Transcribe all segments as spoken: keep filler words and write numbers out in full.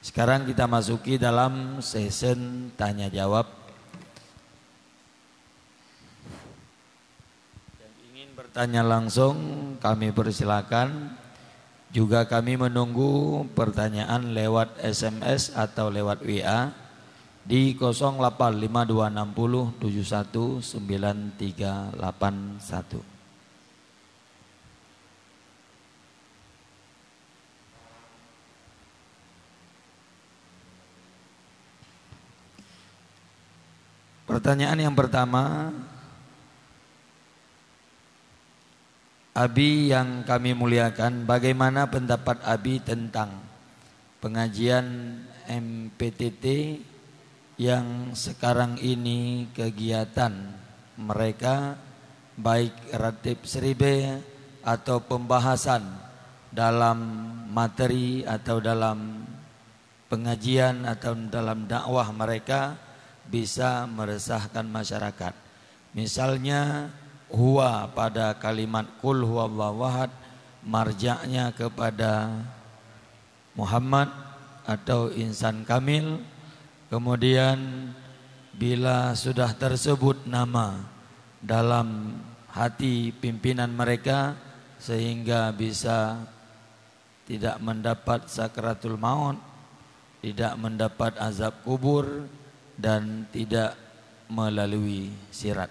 Sekarang kita masuki dalam sesi tanya jawab. Yang ingin bertanya langsung, kami persilakan. Juga kami menunggu pertanyaan lewat S M S atau lewat W A di kosong delapan lima dua enam puluh tujuh satu sembilan tiga lapan satu. Pertanyaan yang pertama, Abi yang kami muliakan, bagaimana pendapat Abi tentang pengajian M P T T yang sekarang ini kegiatan mereka, baik ratib siribe atau pembahasan dalam materi atau dalam pengajian atau dalam dakwah mereka, bisa meresahkan masyarakat. Misalnya, huwa pada kalimat qul huwallahu ahad, marja'nya kepada Muhammad atau insan kamil. Kemudian, bila sudah tersebut nama dalam hati pimpinan mereka, sehingga bisa tidak mendapat sakaratul maut, tidak mendapat azab kubur, dan tidak melalui sirat.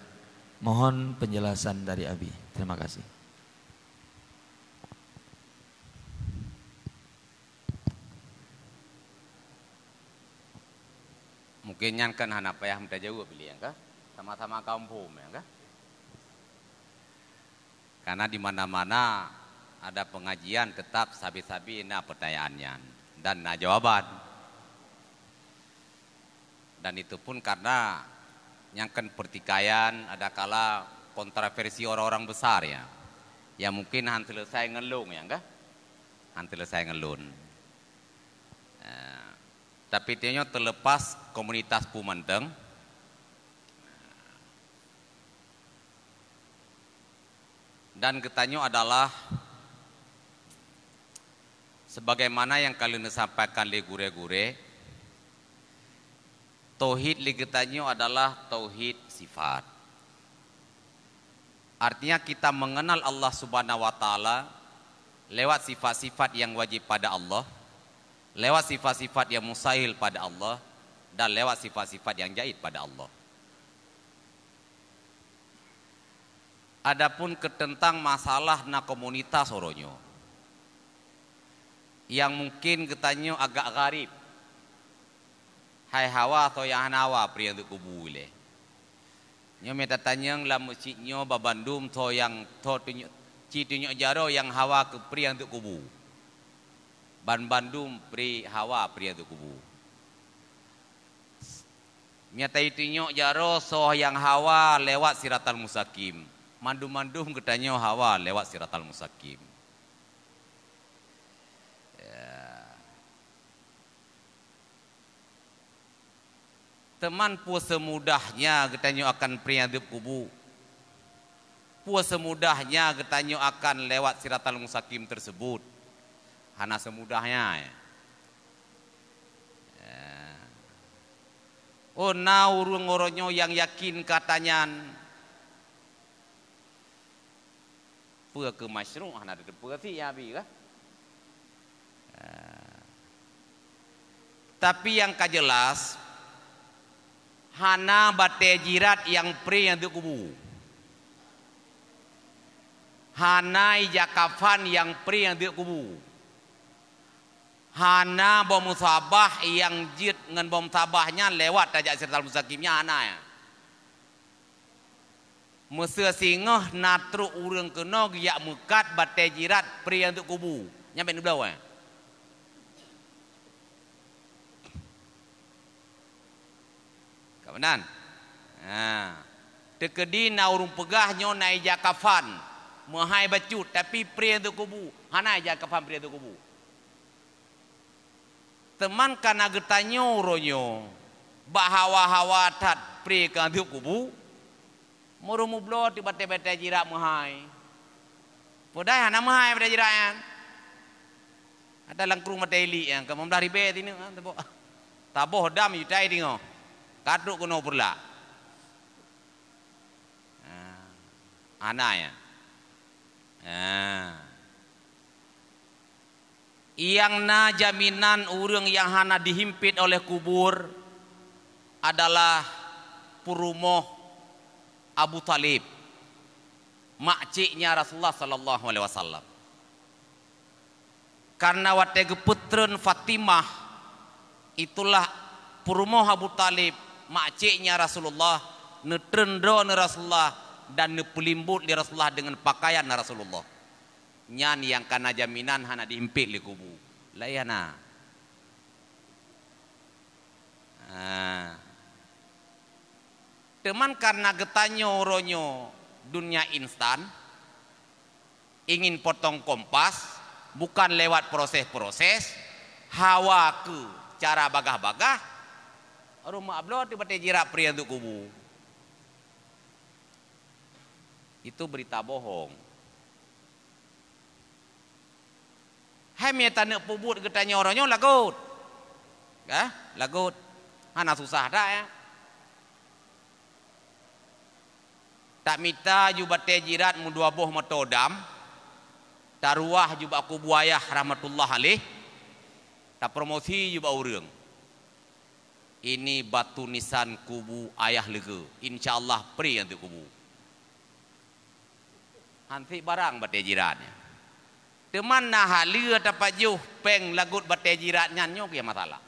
Mohon penjelasan dari Abi. Terima kasih. Mungkin nyan kan hana payah meutajaweueb lé, ya kah? Sama-sama kaum phom, ya kah? Karena di mana-mana ada pengajian, tetap sabe-sabe na pertanyaan nyan dan na jawaban. Dan itu pun karena nyang kan pertikaian, adakala kontroversi orang-orang besar, ya. Ya, mungkin han selesai ngon lôn, ya kah? Han selesai ngon lôn. Eh, tapi tanyoe terlepas komunitas peue mantong, dan geutanyoe adalah sebagaimana nyang ka lheueh neusampaikan lé gurée-gurée, tauhid lé geutanyoe adalah tauhid sifat. Artinya, kita mengenal Allah Subhanahu wa Ta'ala lewat sifat-sifat yang wajib pada Allah, lewat sifat-sifat yang mustahil pada Allah, dan lewat sifat-sifat yang jaiz pada Allah. Adapun keu teuntang masalah na komunitas uroe nyoe, nyang mungkin geutanyoe agak gharib, hai hawa soe nyang hana hawa pri ateueh kubu ilée. Nyoe meu tatanyong lam meuseujid nyoe, banmandum soe nyang, soe tunyok, ci tunyok jaroe nyang hawa keu pri ateueh kubu. Banmandum pri hawa pri ateueh kubu. Meunyo tatunyok jaroe soe nyang hawa lewat siratal mustaqim, mandum-mandum geutanyoe hawa lewat siratal mustaqim. Ya. Teuma peue seumudahnya geutanyoe akan pri ateueh kubu? Peue seumudahnya geutanyoe akan lewat siratal mustaqim tersebut? Hana seumudahnya, ya. Ya. Oh, na ureuëng uroe nyoe nyang yakin keu ata nyan. Peue keu masyruh hana teupeu sih, ya, Abi, kah? Ah. Tapi nyang ka jeulaih, hana batée jirat nyang pri ateueh kubu. Hana ija kafan nyang pri ateueh kubu. Hana boh musabah nyang jeuet ngon boh musabah nyan lewat tajak siratal mustaqim nyan, hana, ya. Meuseu singoh na trok ureuëng keunoe geujak meukat batée jirat pri ateueh kubu. Nyan bék neubloe, eh. Ka meunan? Ha. Teukeudi na ureuëng peugah nyoe na ija kafan, meuhai bacut, tapi pri ateueh kubu. Hana ija kafan pri ateueh kubu. Teuma ka na geutanyoe uroe nyoe, bak hawa-hawa that pri keu ateueh kubu, meureumu bloe teuh batée-batée jirat meuhai. Peudai hana meuhai batée jirat nyan. Ada lam krueng Batèe Iliek nyang ka lhèe blah ribèe sineuk, ha, taboh. Taboh dam yutai teungoh. Ka trôk keunoe peureulak. Ha. Hana nyan. Ha. Nyang na jaminan ureueng nyang hana dihimpit oleh kubur adalah peurumoh Abu Thalib, makciknya Rasulullah sallallahu alaihi wasallam. Karena watèe geupeutreun Fatimah, itulah peurumoh Abu Thalib, makciknya Rasulullah, neutreun droeneuh Rasulullah dan neupeulimbot lé Rasulullah deungon pakaian Rasulullah. Nyan nyang ka na jaminan hana dihimpit lé kubu. Laén hana. Ha. Teuma karena geutanyoe uroe nyoe dunia instan, ingin potong kompas, bukan lewat proses-proses, hawa keu cara bagah-bagah, rumoh abloe teuh batèe jirat pri ateueh kubu. Itu berita bohong. Hai mita taneuk peubuet geutanyoe uroe nyoe lagot. Ka? Lagot. Hana susah that, ya. Tamita ju batèe jirat meudua boh moto dam, taruwah ju bak kubu ayah rahmatullah alaih, tapromosi ju bak ureueng. Ini batu nisan kubu ayah leuga. Insya Allah pri ateueh kubu. Hansit barang batèe jirat nyan. Teuma na haleue tapajoh pèng lagot batèe jirat nyan, nyoe keuh masalah.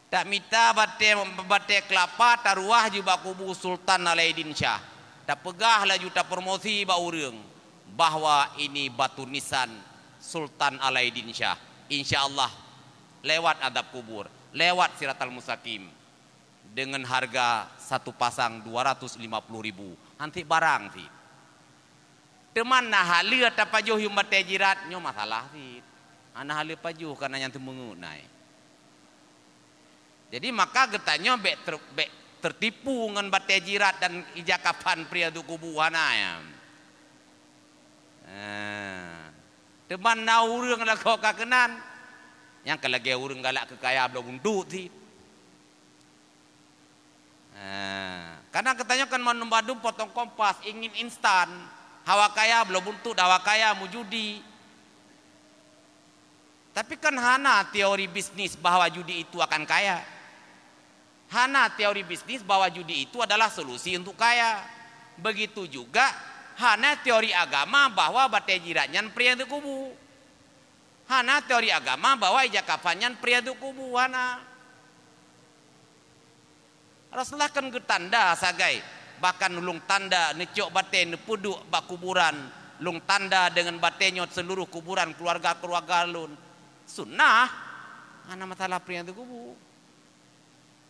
Tamita batèe, batèe keulapa taruwah ju bak kubu Sultan Alaiddin Syah. Tapeugah laju tapromosi bak ureueng bahwa ini batu nisan Sultan Alaiddin Syah. Insya Allah lewat adab kubur, lewat Siratal Mustaqim. Dengan harga satu pasang dua ratus lima puluh ribu. Hansit barang sit. Teuma na haleue tapajoh yum batèe jirat, nyoe masalah sit. Hana haleue pajoh karena nyang teumeungeut nai. Jadi maka geutanyoe bèk ter-, bèk tertipu ngon batèe jirat dan ija kafan pri ateueh kubu, hana nyan. Nah, teuma na ureueng lagoe ka keunan, nyang ka lagèe ureueng galak keu kaya bloe buntut sit. Ha, kadang geutanyoe kan mandum-mandum potong kompas, ingin instan, hawa kaya bloe buntut, hawa kaya meujudi. Tapi kan hana teori bisnis bahwa judi itu akan kaya. Hana teori bisnis bahwa judi itu adalah solusi untuk kaya. Begitu juga hana teori agama bahwa batèe jirat nyan pri ateueh kubu. Hana teori agama bahwa ija kafan nyan pri ateueh kubu, hana. Rasulullah kan geutanda sagai, bahkan ulôn tanda neucok batèe neupeuduek bak kuburan, lôn tanda deungon batèe nyoe seuluruh kuburan keuluwarga-keuluwarga lôn. Sunnah, hana masalah pri ateueh kubu.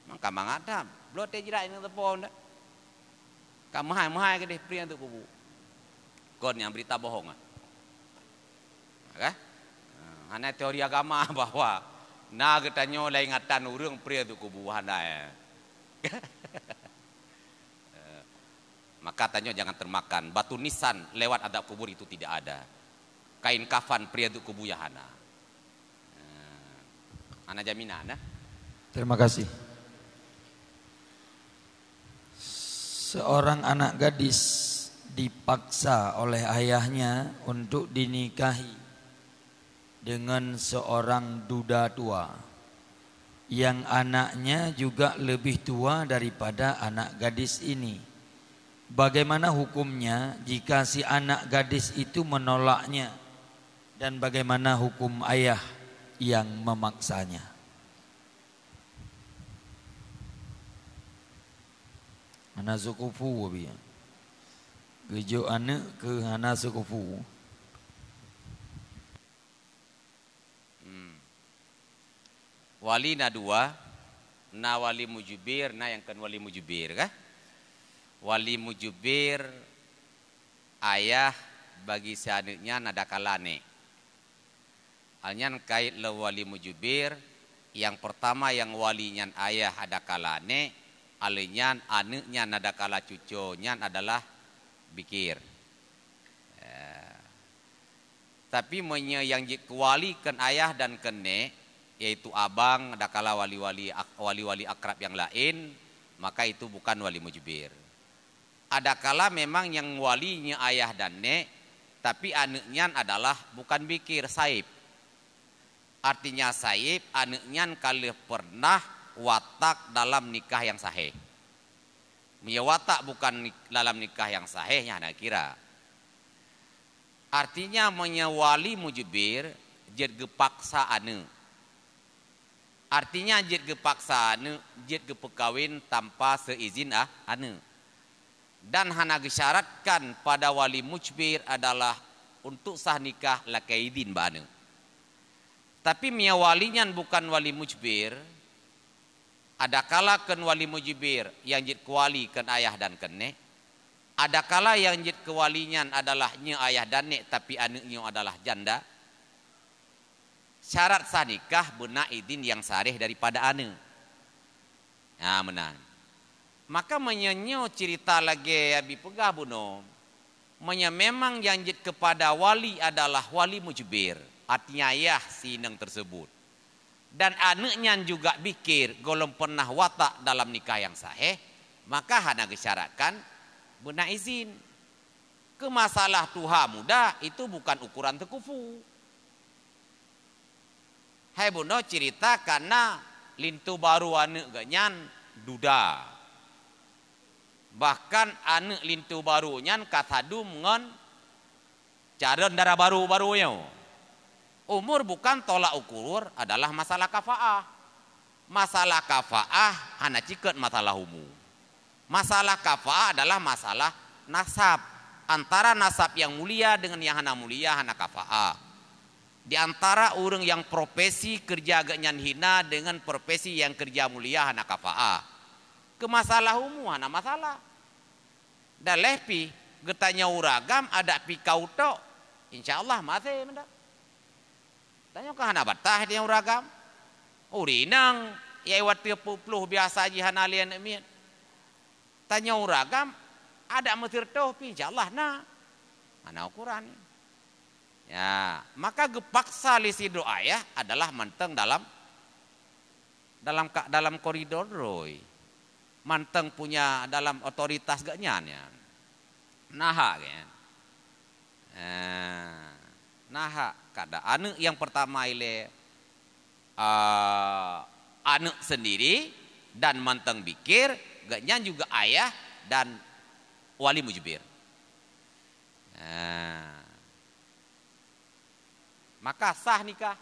Maka mangat that, bloe teuh jirat inong teupon dak. Ka meuhai-meuhai keudeh pri ateueh kubu. Kon nyang berita bohong ah. Ka? Ha, hana teori agama bahwa na geutanyoe laingatan ureueng pri ateueh kubu, hana, eh. Maka tanyoe jangan termakan. Batu nisan lewat adab kubur itu tidak ada. Kain kafan pri ateueh kubu ya hana. Nah, hana jaminan, nah. Terima kasih. Seorang anak gadis dipaksa oleh ayahnya untuk dinikahi dengan seorang duda tua, yang anaknya juga lebih tua daripada anak gadis ini. Bagaimana hukumnya jika si anak gadis itu menolaknya? Dan bagaimana hukum ayah yang memaksanya? Hana seukupu, Abi. Geujok aneuk keu hana seukupu. Hmm. Wali na dua, na wali mujubir, na nyang kon wali mujubir, ka? Wali mujubir, ayah bagi si aneuk nyan ada kala nek. Hal nyan kait lom wali mujubir, nyang peurtama nyang wali nyan ayah ada kala nek, hal nyan aneuk nyan ada kala cuco nyan adalah bikir. Eh, Tapi meunyoe nyang jeuet keu wali kon ayah dan kon nék, yaitu abang, adakala wali-wali ak-, wali-wali akrab nyang laén, maka itu bukan wali mujbir. Adakala memang nyang wali nyoe ayah dan nék, tapi aneuëk nyan adalah bukan bikir, saib. Artinya saib, aneuëk nyan ka lheueh peureunah watak dalam nikah nyang sahih. Meunyoe watak bukan ni-, dalam nikah nyang sahih, nyan hana kira. Artinya, meunyoe wali mujbir jeuet geupaksa aneuëk. Artinya, jeuet geupaksa aneuëk, jeuet geupeukawen tanpa seizin ah, aneuëk. Dan hana geusyaratkan pada wali mujbir adalah untuk sah nikah lakée idin bak aneuëk. Tapi meunyoe wali nyan bukan wali mujbir, adakala kon wali mujbir nyang jeuet keu wali kon ayah dan kon nék, adakala nyang jeuet keu wali nyan adalah nyoe ayah dan nék, tapi aneuëk nyoe adalah janda, syarat sah nikah beuna idin nyang sareh daripada aneuëk. Ha, meunan. Maka meunyoe nyoe ceurita lagée Abi peugah bunoe, meunyoe memang nyang jeuet keupada wali adalah wali mujbir, artinya ayah si inong tersebut, dan aneuëk nyan juga bikir gohlom peureunah watak dalam nikah nyang sahih, maka hana geusyaratkan beuna izin. Keu masalah tuha muda, itu bukan ukuran seukufu. Hai bunoe ceurita kana linto barô aneuëk geuhnyan duda. Bahkan aneuëk linto barô nyan ka sadum ngon carông dara barô-barô nyoe. Umur bukan tolak ukur, adalah masalah kafaah. Masalah kafaah hana cikot masalah umur. Masalah kafaah adalah masalah nasab. Antara nasab nyang mulia dengan nyang hana mulia hana kafaah. Di antara ureuëng nyang profesi keureuja geuhnyan hina dengan profesi nyang keureuja mulia hana kafaah. Keu masalah umur hana masalah. Dan lheueh pih geutanyoe ureuëng agam adak pih ka utok, insya Allah maté meunan. Tanyoe ka hana bataih tanyoe ureuëng agam. Ureuëng inong nyang watée peuet ploh biasa jih hana lé aneuëk miet. Tanyoe ureuëng agam adak meusireutôh pih insya Allah na. Hana ukuran. Ya, maka geupaksa lé sidroe ayah adalah mantong dalam, dalam ka-, dalam koridor droe. Mantong punya dalam otoritas geuhnyan nyan. Na hak kan? Eh, na hak kada aneuëk nyang pertama ilée, eh, aneuëk sendiri dan mantong bikir, geuhnyan juga ayah dan wali mujbir. Eh, maka sah nikah.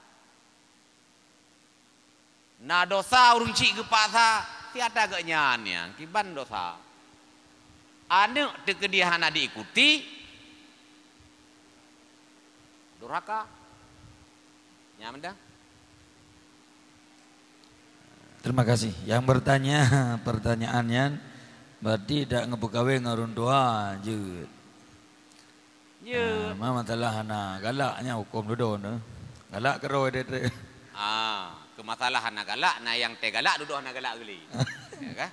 Na dosa ureuëng chik geupaksa, siat geuhnyan nyang kiban dosa. Aneuëk teukeudi hana diikuti, durhaka. Nyan meudah. Terima kasih. Yang bertanya pertanyaan nyan berarti dak ngeupeukawen ngon ureuëng tuha jeuet. Ya. Ah, ma masalah hana galak nyan huköm dudoe tu. Galak keudroe deh. Ah, keu masalah hana galak, na nyang teugalak dudoe hana galak geuli. Ya kan?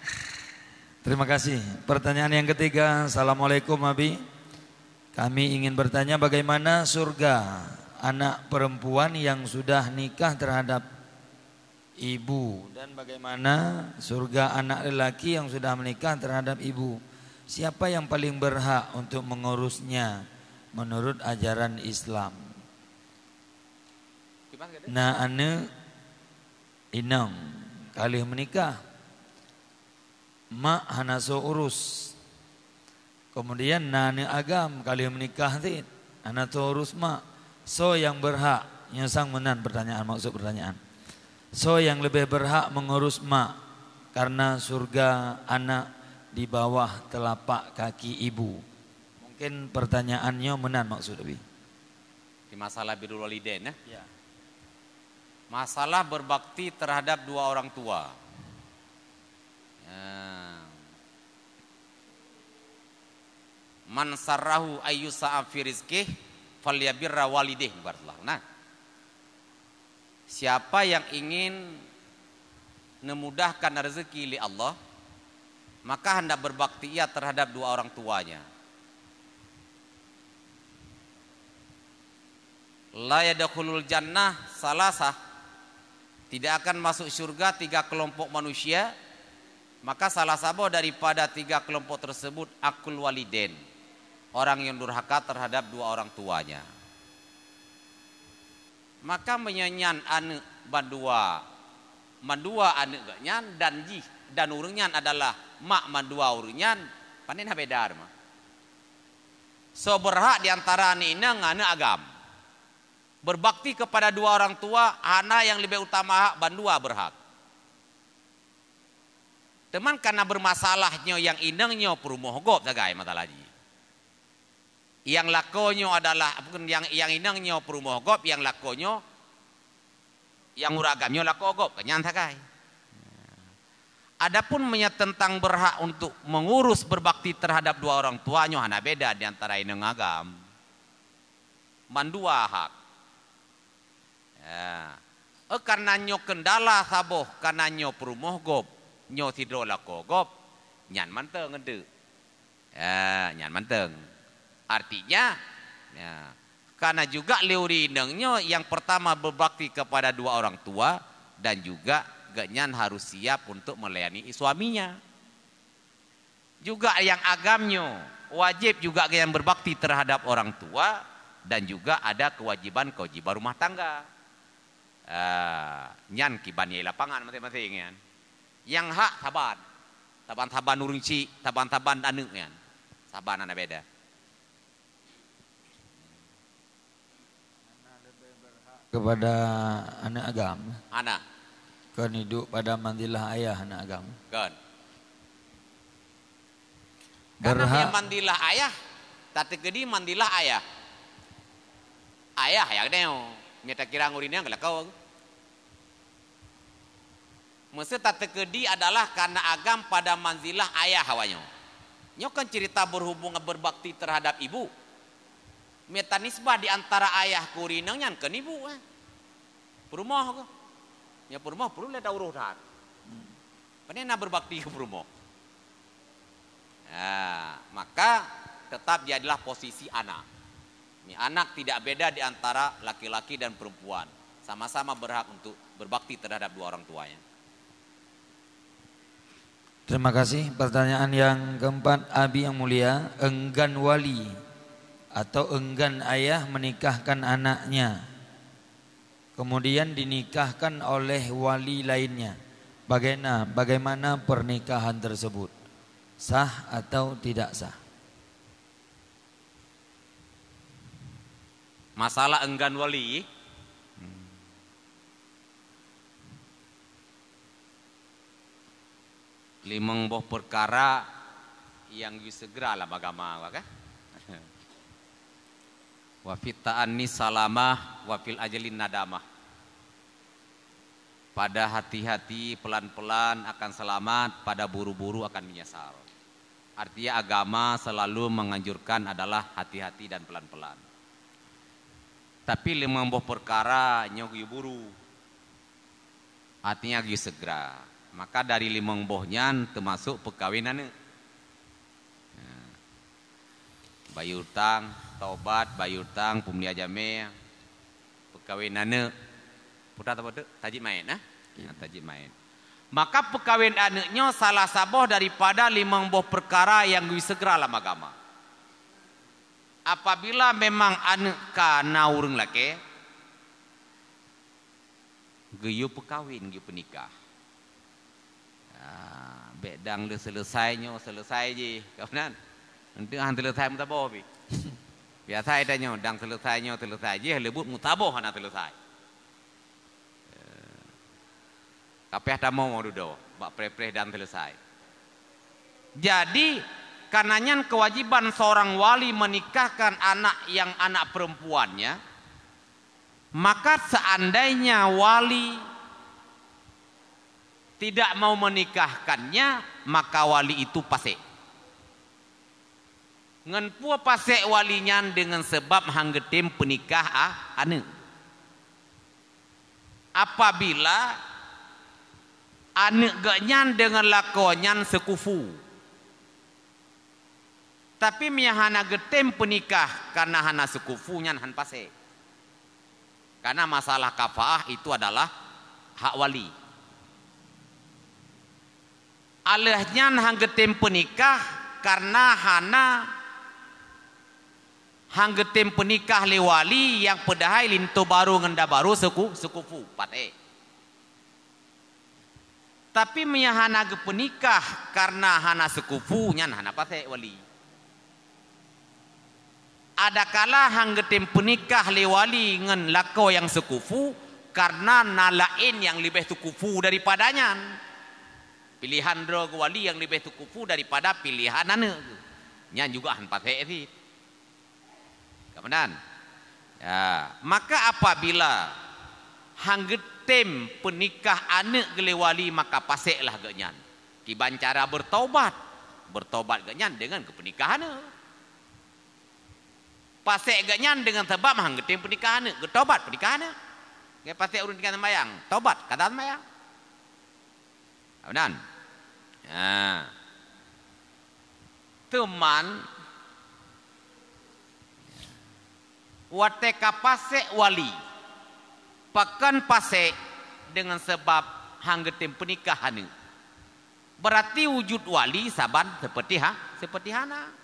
Terima kasih. Pertanyaan yang ketiga, Assalamualaikum Abi. Kami ingin bertanya bagaimana surga anak perempuan yang sudah nikah terhadap ibu, dan bagaimana surga anak lelaki yang sudah menikah terhadap ibu? Siapa yang paling berhak untuk mengurusnya menurut ajaran Islam? Na aneuëk inong ka lheueh meunikah, mak hana soe urus. Kemudian na aneuëk agam ka lheueh meunikah cit, hana soe urus mak. Soe nyang berhak? Nyoe sang meunan pertanyaan, maksud pertanyaan. Soe nyang leubeh berhak mengurus mak? Karena surga anak di bawah telapak kaki ibu. Mungkin pertanyaan nyoe meunan maksud Abi. Di masalah birrul walidain, ya? Ya. Masalah berbakti terhadap dua orang tua. Ya. "Man sarrahu ayyusa'a fi rizqih, falyabirra walidih," kheun Rasulullah. Nah, siapa yang ingin memudahkan rezeki lé Allah, maka hendak berbakti ia terhadap dua orang tuanya. La yadkhulul jannah salasah, tidak akan masuk syurga tiga kelompok manusia, maka salah saboh daripada tiga kelompok tersebut akul waliden, orang yang durhaka terhadap dua orang tuanya. Maka meunyoe nyan aneuk bandua, mandua aneuk geuh nyan dan jih dan ureuëng nyan adalah mak mandua ureuëng nyan, pane na beda teuma. Soe beurhak di antara aneuk inong ngon aneuk agam? Berbakti kepada dua orang tua, hana nyang leubeh utama hak, bandua beurhak. Teuma kana beurmasalah nyoe nyang inong nyoe peurumoh gob sagai masalah jih. Nyang lakoe nyoe adalah, bukan, nyang, nyang inong nyoe peurumoh gob, nyang lakoe nyoe, nyang ureuëng agam nyoe lakoe gob, nyan sagai. Adapun meunyoe teuntang beurhak untuk mengurus berbakti terhadap dua orang tua nyoe hana beda di antara inong agam. Mandua hak. Ya. Eh, karena nyoe keundala saboh, karena nyoe peurumoh gob, nyoe sidroe lakoe gob, nyan mantong eunteuk. Ya, nyan mantong. Artinya, ya, karena juga lé ureuëng inong nyoe yang pertama berbakti kepada dua orang tua dan juga geuhnyan harus siap untuk melayani suaminya. Juga nyang agam nyoe wajib juga nyang berbakti terhadap orang tua dan juga ada kewajiban-kewajiban rumah tangga. Ah, nyan kiban nyang di lapangan maséng-maséng nyan. Nyang hak saban. Saban-saban ureuëng chik, saban-saban aneuk nyan. Saban hana beda. Kepada aneuk agam. Hana. Kon hidup pada manzilah ayah aneuk agam. Kon. Karena Berhak. Manzilah ayah, tateukeudi manzilah ayah. Ayah ya nyoe, mita kirang ureuëng nyang lakoe. Meuseuti tateukeudi adalah kana agam pada manzilah ayah awaknyoe. Nyoe kan cerita berhubungan berbakti terhadap ibu. Mita nisbah di antara ayah keu ureuëng inong nyan keu ibu, eh. Peurumoh keu. Nyoe peurumoh perlu lé taurôh that. Pane na berbakti keu peurumoh. Nah, maka tetap jadilah posisi anak. Ni anak tidak beda di antara laki-laki dan perempuan. Sama-sama berhak untuk berbakti terhadap dua orang tuanya. Terima kasih. Pertanyaan yang keempat, Abi yang mulia, enggan wali atau enggan ayah menikahkan anaknya, kemudian dinikahkan oleh wali lainnya. Bagaimana, bagaimana pernikahan tersebut? Sah atau tidak sah? Masalah enggan wali. Limong boh peukara nyang geuyue segera lam agama, kan? Wa fit ta'anni salamah, wa fil ajalin nadamah. Pada hati-hati, pelan-pelan akan selamat, pada buru-buru akan menyesal. Artinya agama selalu menganjurkan adalah hati-hati dan pelan-pelan. Tapi limong boh peukara nyoe geuyue buru. Artinya geuyue segera. Maka dari limong boh nyan teumasok peukawén aneuk. Nah. Bayeue utang, tobat, bayeue utang, peumulia jamé, peukawén aneuk. Putra apa tu? Tajik mait, nah? Ya, tajik mait. Maka peukawén aneuk nyoe salah saboh daripada limong boh peukara nyang geuyue segera lam agama. Apabila memang aneuk ka na ureuëng lakée, geuyue peukawén, geuyue peunikah. Ah, bék dang lé seuleusai nyoe, seuleusai jih, ka meunan. Eunteuk han seuleusai meusaboh pih. Biasa ita nyoe, dang seuleusai nyoe, seuleusai jih, leubuet meusaboh hana seuleusai. Eh, kapéh tamoe dudoe, bak preh-preh dang seuleusai. Jadi, karena nyan kewajiban seorang wali menikahkan anak yang anak perempuannya, maka seandainya wali tidak mau menikahkannya, maka wali itu fasik. Ngon peue fasik wali nyan? Deungon sabab han geutem peunikah a-, aneuk. Apabila aneuk geuh nyan deungon lakoe nyan seukufu, tapi meunyo hana geutem peunikah karena hana seukufu, nyan han fasik. Karena masalah kafaah itu adalah hak wali. Aleuh nyan han geutem peunikah karena hana, han geutem peunikah lé wali nyang peudahai linto barô ngon da barô seuku-, seukufu, pasék. Tapi meunyo hana geupeunikah karena hana seukufu, nyan hana pasék wali. Adakala han geutem peunikah lé wali ngon lakoe nyang seukufu karena na laén nyang leubeh seukufu daripada nyan. Pilihan droe geuh wali nyang leubeh seukufu daripada pilihan aneuk geuh. Nyan juga han pasék cit. Ka meunan? Ya, maka apabila han geutem peunikah aneuk geuh lé wali, maka paséklah geuh nyan. Kiban cara bertobat. Bertobat geuh nyan deungon geupeunikah aneuk. Pasék geuh nyan deungon sabab han geutem peunikah aneuk, geutobat peunikah aneuk. Geupasék ureuëng tinggai seumayang, tobat, ka that seumayang. Ka meunan? Ha. Teuman, watée ka pasék wali, pakon pasék deungon sabab han geutem peunikah aneuk. Berarti wujud wali saban seperti ha-, seperti hana.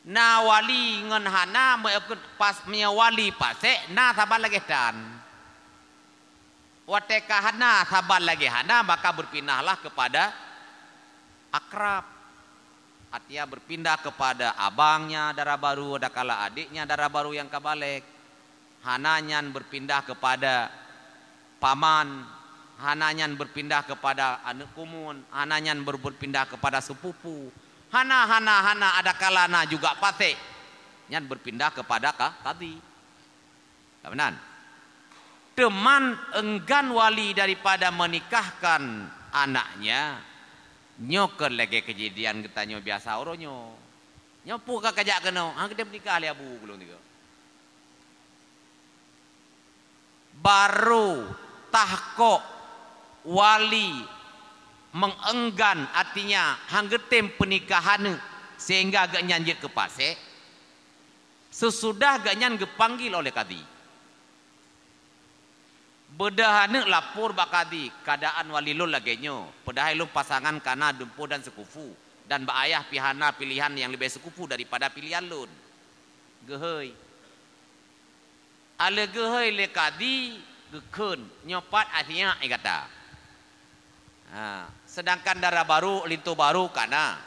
Na wali ngon hana, meu-, pas, meunyoe wali pasék, na saban lagée tan. Watée ka hana saban lagée hana, maka berpindahlah kepada akrab. Artinya berpindah kepada abangnya dara barô, adakala adiknya dara barô nyang ka balek. Hana nyan berpindah kepada paman, hana nyan berpindah kepada aneuk kumun, hana nyan ber-, berpindah kepada sepupu. Hana, hana, hana, adakala na juga pasék. Nyan berpindah kepada ka-, kadhi. Ka meunan? Teuman enggan wali daripada menikahkan anaknya, nyoe kon lagée keujadian geutanyoe biasa uroe nyoe. Nyoe peue ka kajak keunoe, han geutem nikah lé abu gulong tiga. Barô tahkok wali meuenggan, artinya han geutem peunikah aneuk, sehingga geuhnyan jeuet keu pasék. Seusudah geuhnyan geupanggil oleh kadhi. Beudôh aneuk lapor bak kadhi, "Keadaan wali lôn lagée nyoe, padahai lôn pasangan kana dumpeue dan seukufu, dan bak ayah pih hana pilihan nyang leubeh seukufu daripada pilihan lôn." Geuhôi. Aleuh geuhôi lé kadhi, geukheun, "Nyoe pat asinyak gata." Ha, seudangkan dara barô, linto barô kana.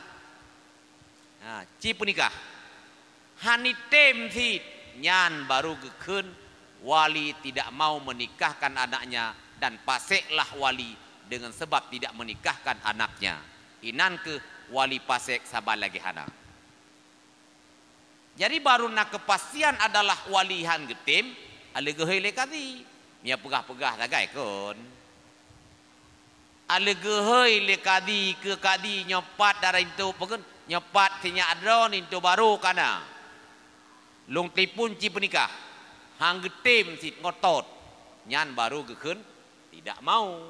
Ha, ci peunikah. Han item cit, nyan barô geukheun wali tidak mau menikahkan anaknya dan paséklah wali dengan sebab tidak menikahkan anaknya. Inan kheueh wali pasék saban lagée hana. Jadi, barô na keupastian adalah wali han geutem, aleuh geuhôi lé kadhi. Meunyoe peugah-peugah sagai kon. Aleuh geuhôi lé kadhi keu kadhi, "Nyoe pat dara linto peugét, nyoe pat sinyak droe linto barô kana. Lôn telepon ci peunikah, han geutem cit ngotot." Nyan barô geukheun tidak mau.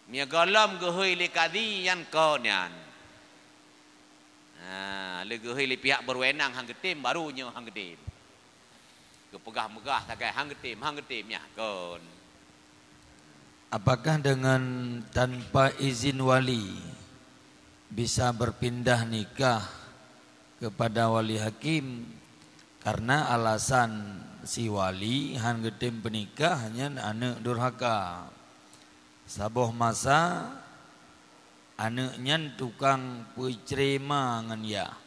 Meunyoe gohlom geuhôi lé kadhi, nyan kon nyan. Ha, lé geuhôi lé pihak berwenang han geutem, barô nyoe han geutem. Geupeugah-meugah sagai han geutem, han geutem, nyan kon. Apakah dengan tanpa izin wali bisa berpindah nikah kepada wali hakim karena alasan si wali han geutem peunikah nyan aneuk durhaka? Saboh masa, aneuk nyan tukang peucrema ngon yah,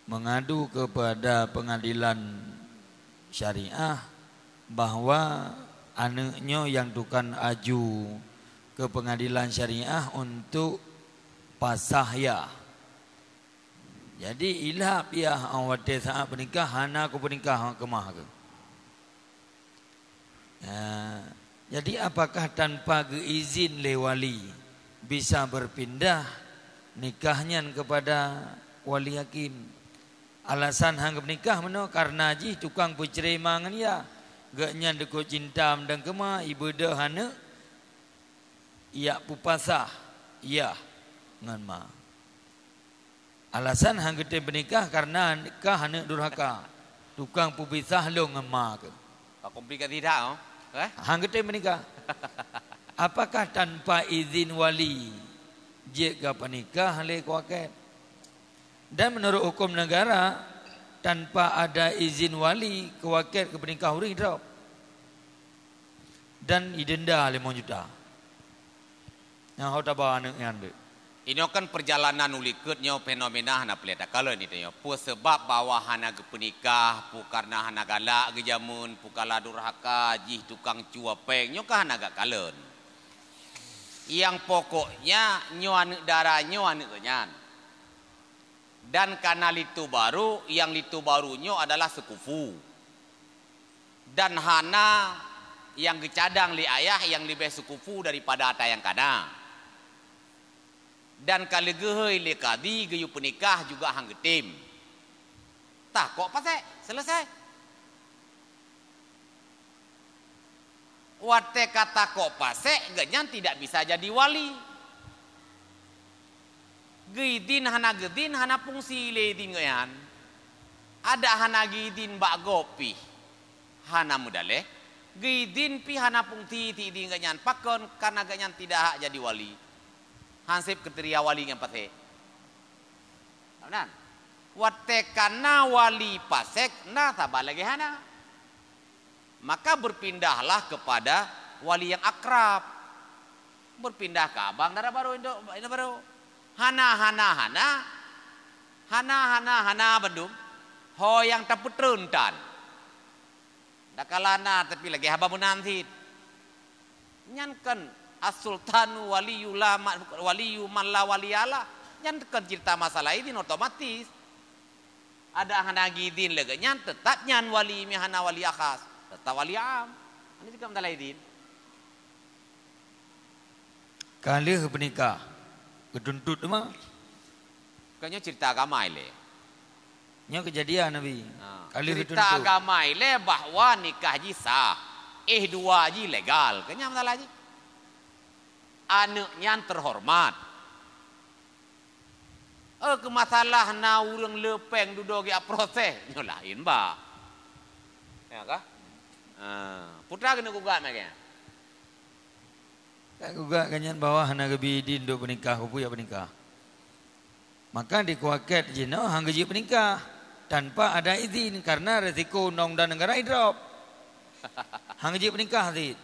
mengadu kepada pengadilan syariah bahwa aneuk nyoe nyang tukang aju ke pengadilan syariah untuk pasah yah. Jadi, ilap yah, watée saát peunikah hana kupeunikah keumah keuh. Ha, jadi apakah tanpa geuizin lé wali bisa berpindah nikah nyan kepada wali hakim? Alasan han geupeunikah meunoe karena jih tukang peucrema ngon yah. Geuhnyan dikeue cinta meudang keumah, ibeudôh aneuk, ijak peupasah yah ngon ma. Alasan han geutem peunikah karena kah aneuk durhaka. Tukang peupisah lôn ngon ma keuh. Ka komplikasi that, oh. Eh? Hang geutem meunikah. Apakah tanpa izin wali jeuet ka peunikah lé keu wakét? Dan menurut hukum negara, tanpa ada izin wali, keu wakét keu peunikah ureuëng idrop. Dan idenda limong juta. Nyang ho taba aneuëk nyan deuek. Inoe kan perjalanan u likot nyoe fenomena hana peureulée takalon inoe. Peue seubab bahwa hana geupeunikah, peue kareuna hana galak geujameun, peue kareuna durhaka jih tukang cue péng, nyoe kan hana geukalon. Nyang pokoknya nyoe aneuëk dara nyoe aneuëk geuh nyan. Dan kana linto barô, nyang linto barô nyoe adalah seukufu. Dan hana nyang geucadang lé ayah nyang leubeh seukufu daripada ata nyang kana. Dan ka lheueh geuhôi lé kadi geuyue peunikah juga hang geutem. Tah kok pasék, selesai. Watée ka takok pasék, geuhnyan tidak bisa jadi wali. Geuidin hana geuidin, hana fungsi lé idin geuhnyan. Adak hana geuidin bak gob pih hana meudaléh, geuidin pih hana fungsi idin geuhnyan. Pakon? Kareuna geuhnyan tidak hak jadi wali. Hanseb kriteria wali nyang pasék. Meunan. Watée kana wali pasék, na saban lagée hana. Maka berpindahlah kepada wali yang akrab. Berpindah ke abang dara barô, induk, induk barô. Hana, hana, hana. Hana, hana, hana bandum. Ho nyang tapeutreun tan. Dakala na, tapi lagée haba meunan cit. Nyan kan as-sultanu waliyyu la ma-, waliyyu man la waliya lah. Nyan kan cerita masalah idin otomatis. Adak hana geuidin lagée nyan, teutap nyan wali, meuhana wali akhas, teutap wali am. Hana cit ka masalah idin. Ka lheueh peunikah, geutuntot teuma. Ka nyoe cerita agama ilée. Nyoe keujadian, Nabi. Ha. Ka lheueh cerita geutuntot. Agama ilée bahwa nikah jih sah, éh dua jih legal. Ka nyan masalah jih. Aneuëk nyan teuhoreumat. Eh, keu masalah na ureuëng le péng dudoe geujak proses, nyoe laén ba. Ya kah? Ha, putra keuneuk gugat meuke. Ka gugat geuhnyan bahwa hana geubi idin untuk peunikah, keupeue jak peunikah. Maka di kuakét jinoe hana geujeuet peunikah tanpa ada izin, karena resiko undang-undang negara idrop. Hana geujeuet peunikah cit.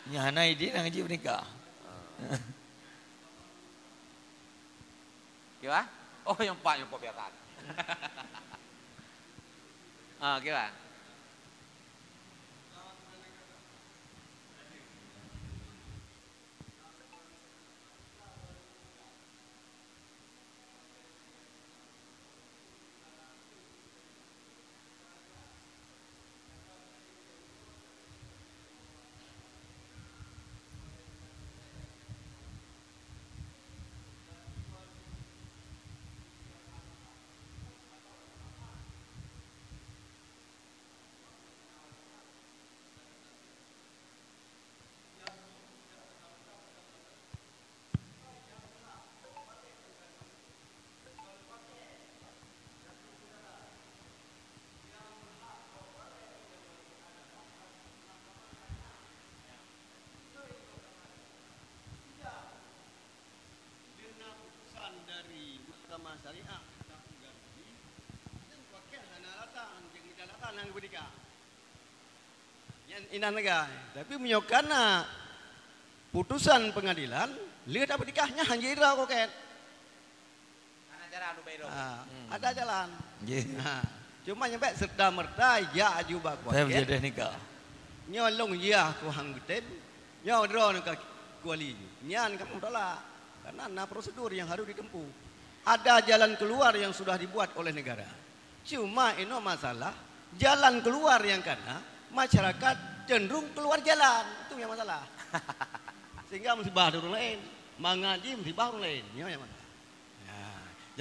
Nyang hana idin hana geujeuet peunikah. Kiban? Oh, nyang pat, nyang pat biasa. Ah, kiban? Deungon putusan dari Mahkamah Syariah, tapi ganti, dan wakil hana alasan, jadi alasan nyang beudika. Nyan inan lagée. Tapi meunyoe kana putusan pengadilan, lheueh tapeunikah nyan hana jidroe kokét. Hana cara anu bae droe. Ha, hmm, ada jalan. Nggih. Ha. Cuma nyang bék serta-merta jak aju bak kuakét. Saya menjadi nikah. Nyoe lôn yah ku hang geutem. Nyoe droe ka kuali. Nyan kamoe tolak. Karena na prosedur yang harus ditempuh. Ada jalan keluar yang sudah dibuat oleh negara. Cuma inoe masalah, jalan keluar nyang kana, masyarakat cenderung keluar jalan. Itu yang masalah. Sehingga musibah di ureuëng laén. Mangat jih musibah ureuëng laén. Nyoe nyang masalah. Ya.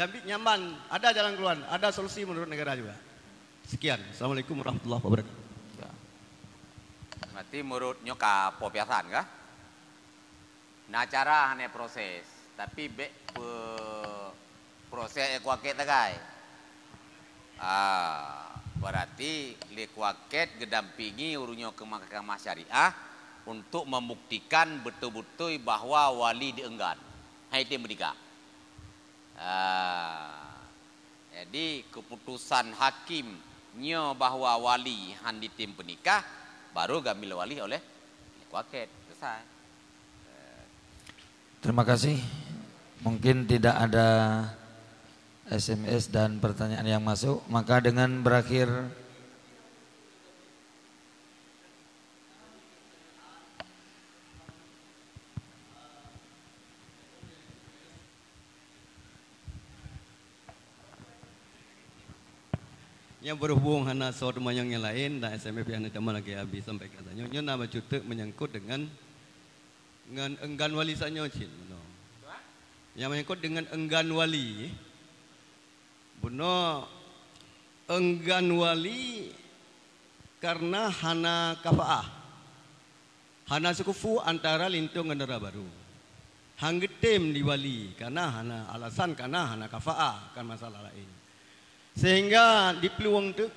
Jambi nyaman, ada jalan keluar, ada solusi menurut negara juga. Sekian. Assalamualaikum warahmatullahi wabarakatuh. Ya. Berarti menurut nyoe ka po piasan kah? Na cara hana proses, tapi bék pe-, proses kuakét tagai. Ah. Berarti lé kuakét geudampingi ureuëng nyoe keu mahkamah syariah untuk membuktikan beutôi-beutôi bahwa wali dienggan. Hai tem meudika. Ah, jadi keputusan hakim nyoe bahwa wali han ditem peunikah, baru gambil wali oleh lé kuakét. Selesai. Terima kasih. Mungkin tidak ada S M S dan pertanyaan yang masuk, maka dengan berakhir Nyang berhubung hana soe teumanyong nyang laén dan S M S pih hana teuma lagée Abi sampaikan tanyoe. Nyoe na bacut teuk menyangkut dengan ngon enggan wali sanyoe cit bunoe. Nyang menyangkut dengan enggan wali. Bunoe enggan wali karena hana kafaah. Hana seukufu antara linto ngon dara barô. Han geutem di wali karena hana alasan karena hana kafaah kan masalah laén. Sehingga diplueng teuk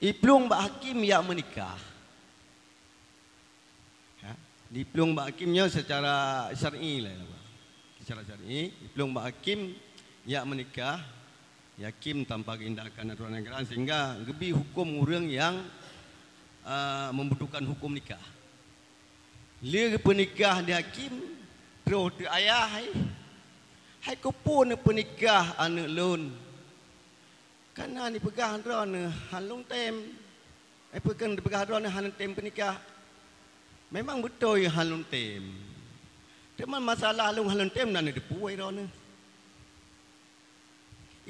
iplueng bak hakim yak meunikah. Ya, diplueng bak hakim nyoe secara syar'i lah. Secara syar'i, diplueng bak hakim yak meunikah, yakin tanpa keindakan aturan negara sehingga geubi hukum ureuëng yang uh, membutuhkan hukum nikah. Lé geupeunikah di hakim, troh teu ayah hai. Hai kupu neupeunikah aneuëk lôn. Kana nipeugah droeneuh han lôn tem. Eh, peue keuh dipeugah droeneuh hana tem peunikah? Memang beutôi hana lôn tem. Teuma masalah lôn hana lôn tem na neuteupeue droeneuh.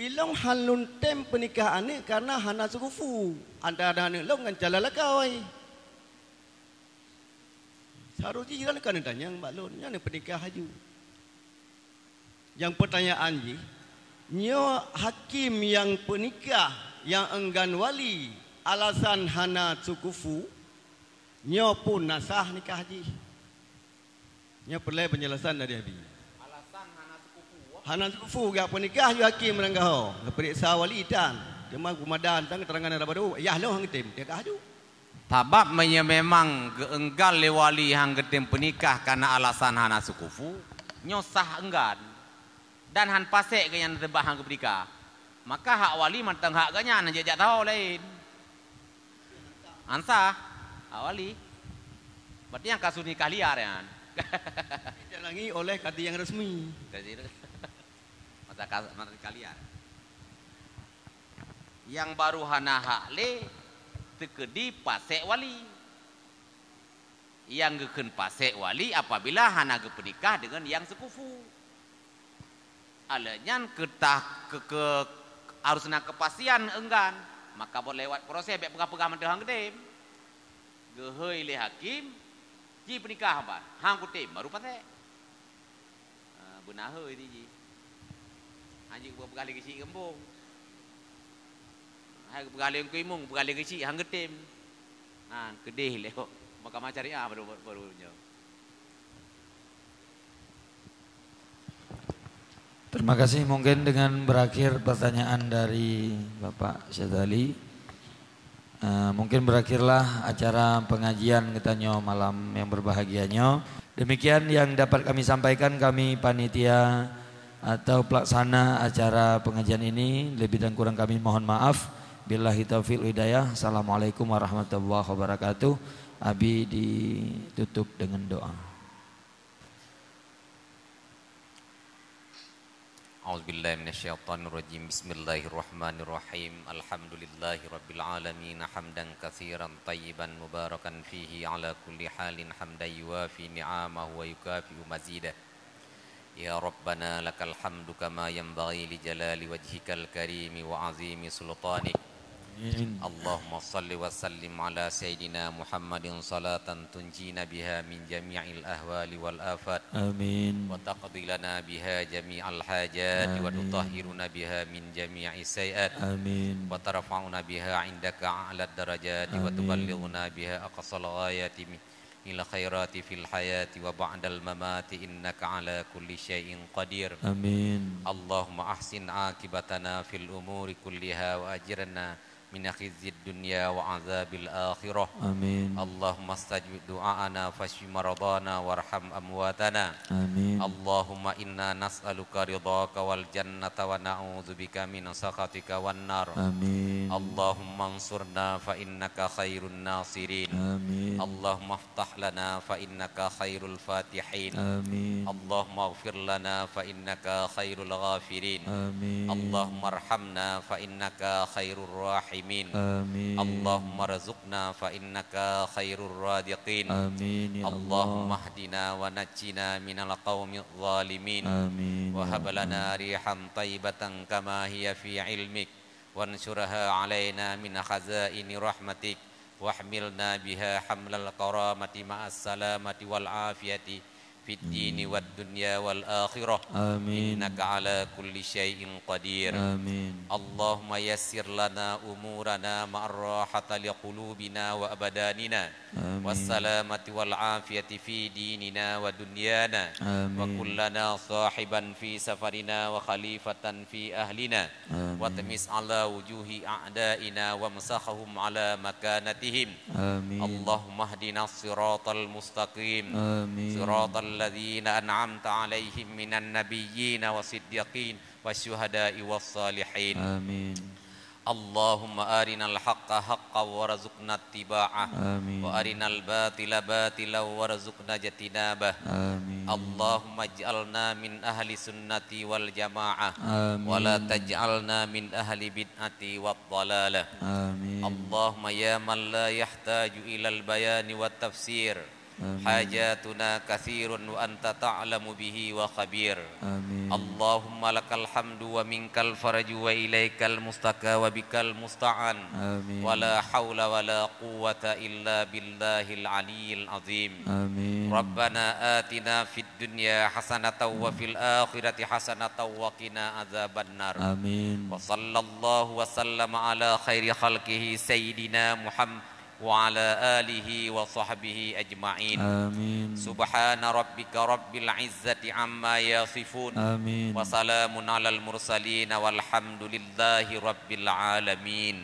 Ilong hana lôn tem peunikah aneuëk karena hana seukufu antara aneuëk lôn ngon calon lakoe. Seharusnya droeneuh ka neutanyong bak lôn, nyan peunikah laju. Nyang peutanyaan jih, nyoe hakim nyang peunikah nyang enggan wali alasan hana seukufu, nyoe pun na sah nikah jih. Nyoe peureulée peunjelasan dari Abi. Alasan hana seukufu. Hana seukufu gak peunikah ju hakim meuranggaho, geupeuriksa wali tan. Teuma geumadan tan keterangan dara barô, yah lôn han geutem, teuka laju. Sabab meunyoe memang geuenggal lé wali han geutem peunikah kana alasan hana seukufu, nyoe sah enggan, dan han pasék geuhnyan seubab han geupeunikah, maka hak wali mantong hak geuhnyan, han jijak saho laén. Han sah hak wali. Berarti nyang kasus nikah liar nyan. Didalangi oleh kadi nyang resmi. Masa kas-, masa nikah liar. Nyang barô hana hak lé teukeudi pasék wali. Nyang geukheun pasék wali apabila hana geupeunikah deungon nyang seukufu. Alheuh nyan keutah keu, keu harôh na keupastian enggan, maka buet lewat proses bék peugah-peugah mantong han geutem. Geuhôi lé hakim, jipeunikah ban, han kutem, baru pasék. Ha, beuna hôi di jih. Hana jeuet geupeugah lé geuchik geumbong. Hai geupeugah lé Teungku Imum, geupeugah lé geuchik han geutem. Nyan keudeh lé. Mahkamah Syariah baru, baru nyoe. Terima kasih. Mungkin dengan berakhir pertanyaan dari Bapak Syazali. Eh, mungkin berakhirlah acara pengajian geutanyoe malam yang berbahagia nyoe. Demikian yang dapat kami sampaikan, kami panitia atau pelaksana acara pengajian ini. Lebih dan kurang kami mohon maaf. Billahi taufiq wal hidayah. Assalamualaikum warahmatullahi wabarakatuh. Abi ditutup dengan doa. أعوذ بالله من الشيطان الرجيم. بسم الله الرحمن الرحيم. الحمد لله رب العالمين، حمدا كثيرا طيبا مباركا فيه على كل حال، حمدا يوافي نعمه ويكافئ مزيده. يا ربنا لك الحمد كما ينبغي لجلال وجهك الكريم وعظيم سلطانك. آمين. اللهم صل وسلم على سيدنا محمد صلاة تنجينا بها من جميع الأهوال والآفات. آمين. وتقضي لنا بها جميع الحاجات. آمين. وتطهرنا بها من جميع السيئات. آمين. وترفعنا بها عندك أعلى الدرجات. آمين. وتبلغنا بها أقصى الغايات من الخيرات في الحياة وبعد الممات إنك على كل شيء قدير. آمين. اللهم أحسن عاقبتنا في الأمور كلها وأجرنا من خزي الدنيا وعذاب الآخرة. آمين. اللهم استجب دعاءنا فاشف مرضانا وارحم أمواتنا. آمين. اللهم إنا نسألك رضاك والجنة ونعوذ بك من سخطك والنار. آمين. اللهم انصرنا فإنك خير الناصرين. آمين. اللهم افتح لنا فإنك خير الفاتحين. آمين. اللهم اغفر لنا فإنك خير الغافرين. آمين. اللهم ارحمنا فإنك خير الراحمين. آمين. اللهم ارزقنا فإنك خير الرازقين. آمين يا اللهم الله. اهدنا ونجنا من القوم الظالمين. آمين يا وهب الله. لنا ريحا طيبة كما هي في علمك. وانشرها علينا من خزائن رحمتك، واحملنا بها حمل الكرامة مع السلامة والعافية في الدين آمين. والدنيا والآخرة. آمين. إنك على كل شيء قدير. آمين. اللهم يسر لنا أمورنا مع الراحة لقلوبنا وأبداننا. آمين. والسلامة والعافية في ديننا ودنيانا. آمين. وكن لنا صاحبا في سفرنا وخليفة في أهلنا. آمين. واطمس على وجوه أعدائنا وامسخهم على مكانتهم. آمين. اللهم اهدنا الصراط المستقيم. آمين. صراط الذين أنعمت عليهم من النبيين والصديقين والشهداء والصالحين. آمين. اللهم أرنا الحق حقا وارزقنا اتباعه. آمين. وأرنا الباطل باطلا وارزقنا اجتنابه. آمين. اللهم اجعلنا من أهل السنة والجماعة. آمين. ولا تجعلنا من أهل البدعة والضلالة. آمين. اللهم يا من لا يحتاج إلى البيان والتفسير، آمين. حاجاتنا كثير وأنت تعلم به وخبير. آمين. اللهم لك الحمد ومنك الفرج وإليك المستكى وبك المستعان. آمين. ولا حول ولا قوة إلا بالله العلي العظيم. آمين. ربنا آتنا في الدنيا حسنة وفي الآخرة حسنة وقنا عذاب النار. آمين. وصلى الله وسلم على خير خلقه سيدنا محمد وعلى آله وصحبه أجمعين. آمين. سبحان ربك رب العزة عما يصفون. آمين. وسلام على المرسلين والحمد لله رب العالمين.